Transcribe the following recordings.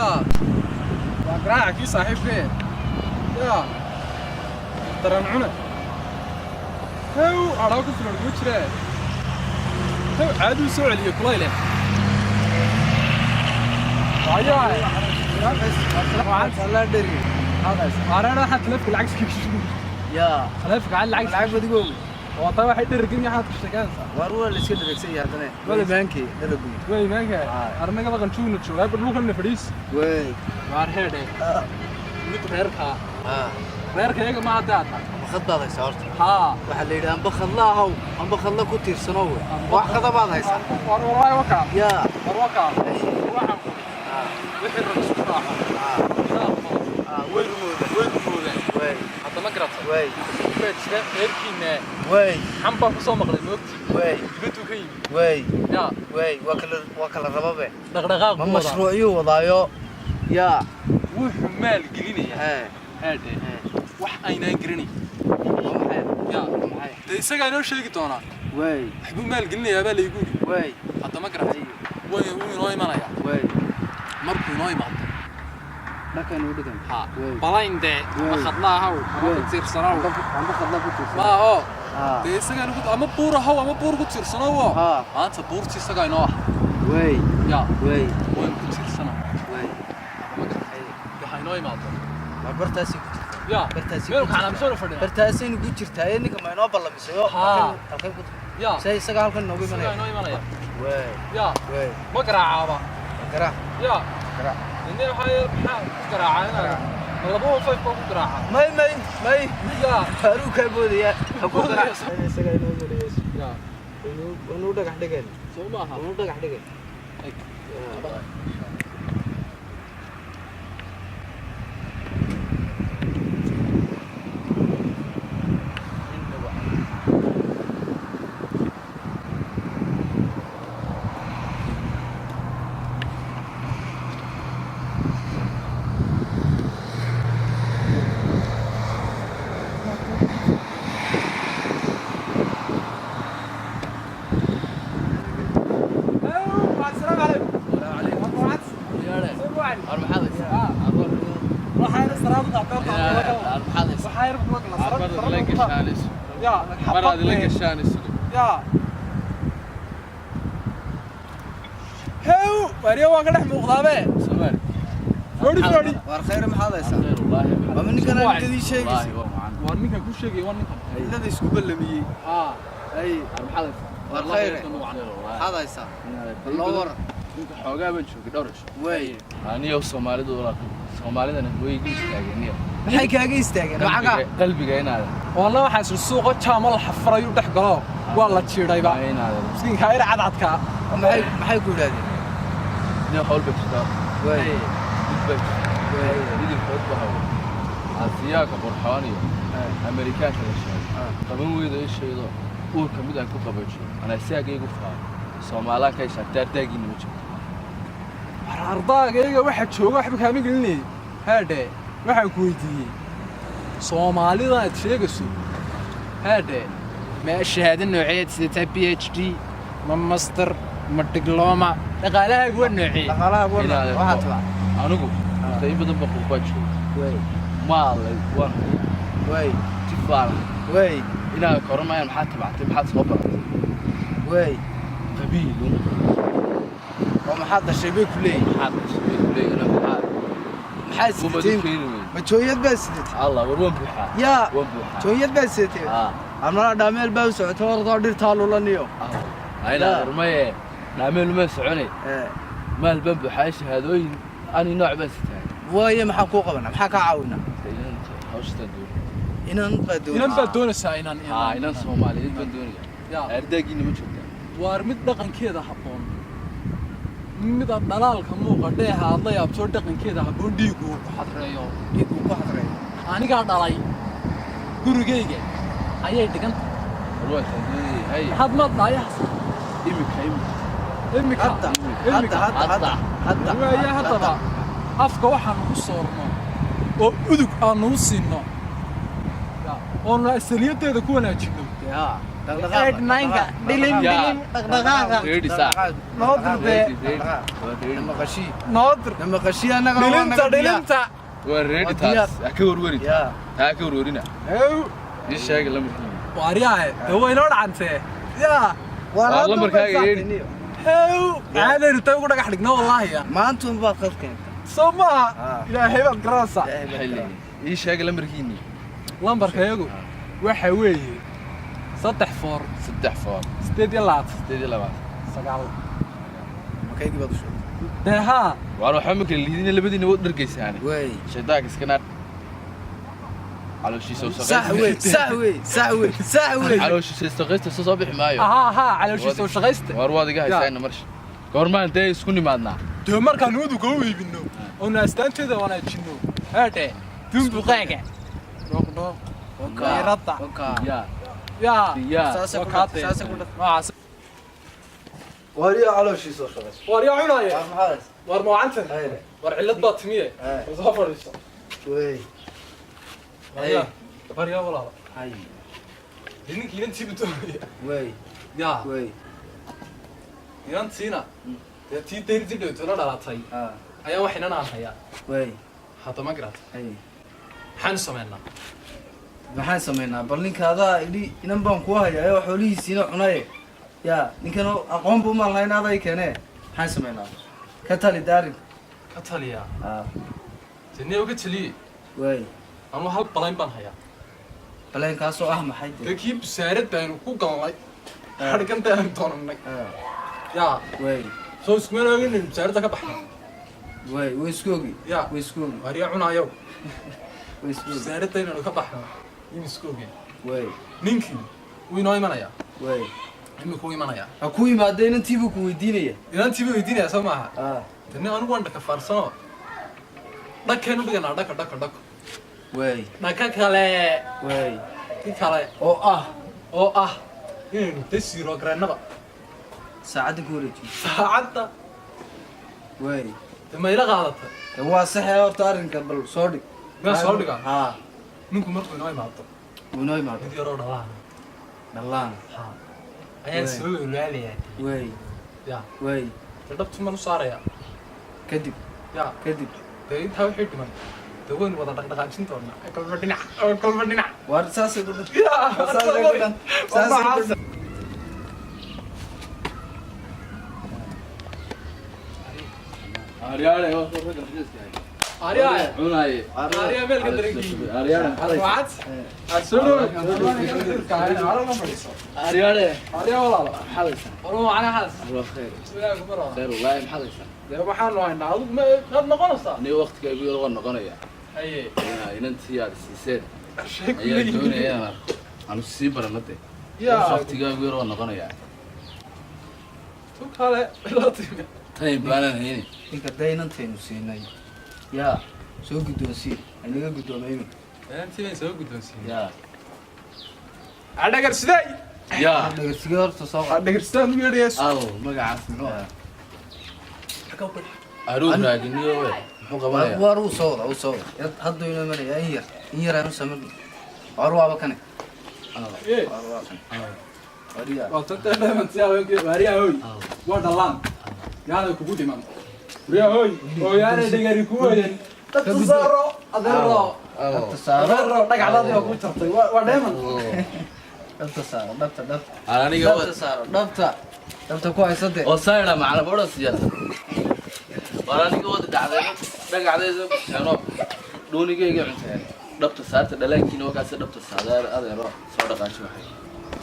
Yaa, waa garaaca kii saaxiibkee. Yaa, daran cune. Hew, adhaa ku filan kuma jiree. Hew, caaduu soo celiyo kulayle. Waareer, waxaa taleefka lacag iskaga shubi. Yaa. Taleefka cali lacag. Lacag badigooga. Waa taa, waxay dhergin yaxaad ku sheeganaysaa. Waar, waa la iska dheragsan yahay haddana. Waa imaankii dheragu. Way imaanka arnaga dhaqan joogna joogaa, bal dhulkan fadhiis. Wey. Waar heedhe, mid reerka, reerka iyaga ma hadda ata. Amba khad baad haysaa horta? Haa. Waxaa la yidhi amba khadla ahow, amba khadla ku tiirsanow. We wax khada baad haysaa. War wallahi waka. Yaa. War waka, waxaan ku wixii rag isku raaco Way rumooda. Way rumoodeen. Wey. Hadda ma garata? Wey. Baa jira reerkiina. Wey. Xan baan kusoo maqlay, moogti? Wey. Dibaduu ka yimid. Wey. Yaa. Wey, waa kala rababe. Dhaqdhaqaaq ma buu wadaa. Mashruucyuu wadaayo yaa. Wuxuu maal gelinayaa. Hee. Heedhe, wax aynaan garanayn. Waa maxay? Yaa. Waa maxay? Dee isagaa inoo sheegi doonaa. Wey. Waxbuu maal gelinayaa baa laygu yidhi. Wey. Hadda ma garatay? Way, wuu inoo imanayaa. Wey. Markuu inoo imaado, Dhakan u dhigan. Ha. Wey. Balayn dee ama Wey. khadlaahaw ama ku tiirsanow. Amba khadla ku tiirsan. Maaho. Haa. Dee isagaa nagu ama buur ahaw ama buur ku tiirsanowo. Haa. Maanta buurti isagaa inoo ah. Wey. Yaa. Wey. Waynu ku tiirsana. Wey. Hadda ma garatay? Dee ha inoo imaado. Waa bartaasay ku jirtaa. Yaa. Bartaasay meel ku kacnaa misoo fadhina. Bartaasaynu ku jirtaa ee ninka ma inoo ballamisayo? Haa. Halkay ku Yaa. se isaga halkan inoogu Isagaa imanaya? Inoo imanaya. Wey. Yaa. Wey. Ma garaacaaba? Garaac. Yaa. Garaac. Inde maxaa ku garaacaa inaad ma 115 baa ku garaaca? May, may, may. Yaa. Faaruu kaa boodaya, ha ku garaac, isaga inoo imanayso. Yaa. Waynu dhagax dhigayn. Soo maaha? Waynu dhagax dhigayn. Eg. السلام عليكم. War, maxaad haysaa? War, maxaad haysaa? Maraad ila gashaan isugu. Yaa, hew, wariyo waan ka dhex muuqdaabe. Soomaali. Fadhi, fadhi. War khayr, maxaad haysaa? Khayr wallaahi. Ama ninkan aan ninkadii sheegaysa? Wallaahi waa macaan. Waa ninkan ku sheegay, waa ninkan. Cilada isku ballamiyey. Haa. Ay. War, maxaad haysaa? War khayr. Khayr wallaahi. Maxaad haysaa? Bal noo waran. Ninka xoogaa baan joogay dhowr cisho. Wey. Aniyo Soomaalidu walaal, Soomaalidana way igu istaageen niyo. Maxay kaaga istaageen macaga? Qalbiga inaada. Walla waxaa isla suuqa jaamo la xafarayu dhex galo, waa la jiidhayba. Inaada. Miskiinkaa ira cadcadkaa. Maxay ku yidhaahdeen? Niyo, hawl baa jirtaa. Wey. Mid baa jirta. Wey. Midibkood baa hawl. Asiyaanka qurxoon iyo Amerikaanka la sheegay. Qaban weyda ishaydo uurka mid aan ku qabajiyo. Anaa siyaagaygu faano. Soomaalaan ka ishaartay ardaagiina ma jirto. War, ardaagayga waxa jooga waxba kaama gelinayay. Haadhe, waxaan ku weydiiyey Soomaalida aad sheegayso, haadhe, Ma shahaado nooceed sidataa? PhD ma master ma diploma? Dhaqaalahaagu waa noocee? Dhaqaalaha Inaad waxaa tabaa. Anigu horta in badan baa qurbaa jooga. Wey. Maalay waan hayaa. Wey. Tifaala. Wey. Inaad koramayaan, maxaad tabactay, maxaad soo baratay? Wey. Qabiilun. Oo maxaad dhashay bay ku leeyihin? Maxaad dhashay bay ku leeyihin, maxaad Maxaad umad u sidateen? keeni weyn. Ma jooyad baa sidatay? Allah, war waan buuxaa. Yaa. Waan buuxaa. Jooyad baa sidatay? Haa. Amala dhaameel baa u socota, ordoo dhirtaa lulaniyo. Ayna warmaye, dhaameel uma soconay. Maal baan buuxaa, shahaadooyin ani nooc baan sitaa. Waaye, maxaan kuu qabanaa? Maxaa kaa caawinaa? Inan hawshtaa doonay. Inan baa Inan doonaysa? baad doonaysaa, inan? Haa, inan Soomaaliyeed baan doonaya. Yaa. Ardaagiina ma joogtaa? Waar, mid dhaqankeeda habboon, mid aad dhalaalka muuqa dheeha aad la yaabto, dhaqankeeda habboon, dhiigu uu ku xadreeyo. Dhiig uu ku xadreeyo. Anigaa dhalay, gurigayga ayay dhiganta. War waan taan doonayay hay. Maxaad maad dhaayahaas? Imika, imika. Imika. Hadda. Imika. Hadda, hadda, hadda. Waaya, haddaba afka waxaanu ku soorno oo udug aanu u siinno oonu asaliyadeeda ku wanaajinno. Yaa. Eight nine-ka dhilim dhilim dhaqdhaqaaqa. Ready saax. Noo dirdee. Ready, ready. Waa ready. Namaqashii. Noo dir. Namaqashii annaga waa Dhilinta naga diyaar. dhilinta. Waa ready Waa diyaar. taas. Ha ka warwarin. Yaa. Ha ka warwarina. Hew. Ii sheeg lambarkiina. Waaryahay, dee way inoo dhacantee. Yaa. Waa Waa lambarkaaga yeedhi. Hew. Caadaynu tay ugu dhagax dhigno wallaahi ya. Maanta unbaad qad keentay. Soo maaha. Ah. Ilaahay baad garanaysaa. Xilli. Ii sheeg lambarkiinii. Lambarkayagu waxa weeye 3 4 3 4 28 28 9. Makaygii baad u sheegtay. Dee haa. Waan waxba ma kala liidina, labadiina waad dhargaysaane. Wey. Shaydaanka iska naar. Calooshiisa u Sax shaqaysta. wey, sax wey, sax wey, sax wey. Calooshiisa shaqaysta soo bixi maayo. Ahaa haa, calooshiisa u shaqaysta. Waar waad iga haysaa ina marsh. Goormaan dee isku nimaadnaa? Dee markaan uduga u iibino oonu astaanteeda wanaajino, haadhe dumbuqaaga dhooqdhooq miirada. Oka. Yaa. Yaa. Yaa. Saasay waa ku kaa dhantay, saasay ku dhantay. Noocaas. Wariyo calooshiisa oo shaqaysta. Waar yaa cunaye? Waar maxaa haysa? Waar mawacanta? Hayre. Waar cillad baa timiye. Hey. War soo fadhiiso. Wey. Waar yaa, waar yaa walaala. Hay. Dee ninkii inantiibu doonaya. Wey. Yaa. Wey. Inantiina dee tii dayrtii dhowtoola dhalatay Ah. ayaa wax inan aan hayaa. Wey. Hadda ma garata? Hay. Maxaanu samaynaa? Maxaan samaynaa? Bal ninka adaa idhi inan baan kuu hayaa oo xoolihiisiina cunaye. Yaa, ninkan aqoon buu umaan lahayn aday keenee. Maxaan samaynaa? Ka tali daarin. Ka taliyaa? Ah. Dee niyow ka taliye. Wey. Anuu hal balayn baan hayaa. Baleenkaasoo ah maxay dee dee? Kii busaarad baynu ku galnay, xadhigan baynu doonanay. Ah. Yaa. Wey. Soo iskumana ogin inaynu busaaradda ka baxno? Wey, way isku ogi. Yaa. Way isku ogi. Waaryaa cunayow? Way isku ogi. Busaaradda inaynu ka baxno in isku ogeen. Wey. Ninkii wuu inoo imanayaa. Wey. Imika wuu imanayaa. Ha ku yimaada, inantii buu ku weydiinaya. Inantii buu weydiinaya, soo maaha? Ah. Dee nin anigu waan dhaka faarsano, dhakeenu dhiganaa dhaka dhaka dhako. Wey. Dhaka kale. Wey. Ki kale. Oo ah? Oo ah inaynu dee siiro gareennaba. Saacadda ku wareejiyo. Saacadda. Wey. Dee ma ila qaadatay? Dee waa saxee, horta arrinka bal soo dhig. Miyaa soo dhigaa? Haa. Ninku markuu inoo imaado, Wuu inoo imaado. mid yaroo dhalaan. Dhallaan. Ha, ayaan Wey. soo olaalayaa. Wey. Ya. Wey. Dee dhabtu maan u saarayaa. Kadib? Ya. Kadib? Dee intaa wixii dhiman dee waynu wada dhaqdhaqaajin doonaa, kolba dhinac oo kolba dhinac. Waar saasay ku dhan. Ya. Saasay ku dhan. Saasay ku dhan. Aryaale, waa soo ragga rajiiska. Aryaay. Cunaye. Aryaa meelka dareenkii. Aryaale, maxaad haysaa? Wacad aad soo dhawo fadhiiso. Aryaale. Aryaa walaalo? Maxaad haysaa? Warma macnaha xaas? Waa khayr. Bismillaahi kuma raba. Khayr wallaahi, maxaad haysaa? Dee waxaanu haynaa, adigu ma maad noqonaysaa? Aniga waqtigaygu yar waan noqonaya. Haye. Inantii aad siiseen Sheeg. ayaa doonaya inaan arko. Aanu sii barano dee. Ya. Waqtigaygu yar waan noqonayaa. Tu kale ila timi. Time baanan haynin. Ninka dee inantaynu siinay. Yaa, soo guddoonsii. Haynaga guddoomay iminka. Inantii bay soo guddoonsiiyey. Yaa. Adhagar sidee? Yaa. Dhagarsigee horta soo qaad. Adhagar sidee ugu yeedhayaa? Aw, magacaas muxuu ahaa? Aruur raaginiyo we. Muxuu qabanayaa? Waar uu soo wada, uu soo wada. Hadda inoo imanaya in yar. In yar aanu samayn. Waar waaba kane. Ee. Waar waa kane. Wariyaa. Waa tanta dheemantiyaa haweenkii. Waaryaa hooy, waa dhallaan yaana kugu dhiman. Waaryaa hooy oo yaana dhegari ku weyan dadka saaro adeero. Dhabta saaro. Adeero dhagacdaadii waa ku jartay, waa dheeman. Dhabta saaro, dhabta, dhabta. Aniga Dhabta saaro, dhabta. Dhabta ku haysate. oo sayra macna baro siyaasa. War aniga wada dhacday dhagacday soo keeno dhuunigayga cunteen. Dhabta saarta dhalaankiina wakaas, dhabta saadaar adeero, soo dhaqaaji, waxay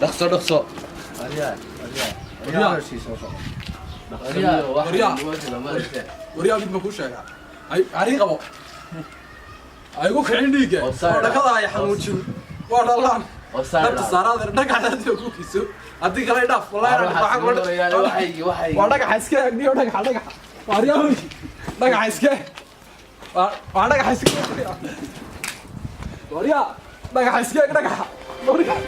dhaqso dhaqso. Wariyaa, wariyaa. Wariyaa. Wariyaa calooshiisa oo shaqo. Waryaa. Waryaa, mid ma kuu sheegaa? Ay arii qabo, ay igu kicin dhiigga Oo saar. oo dhakada ay xanuujin. Waa dhallaan. Oo saar. Dhabta saara adeer, dhagacdaadii waa ku kiso. Haddii kale dhaaf wallahi inaan dhaqaaq waa dhagaxa iska eegniyo, dhagaxa dhagaxa. Waaryaa hoy, dhagaxa iska eeg. Waa dhagaxa iska eeg. Waaryaa, dhagaxa iska eeg, dhagaxa. Waaryaa.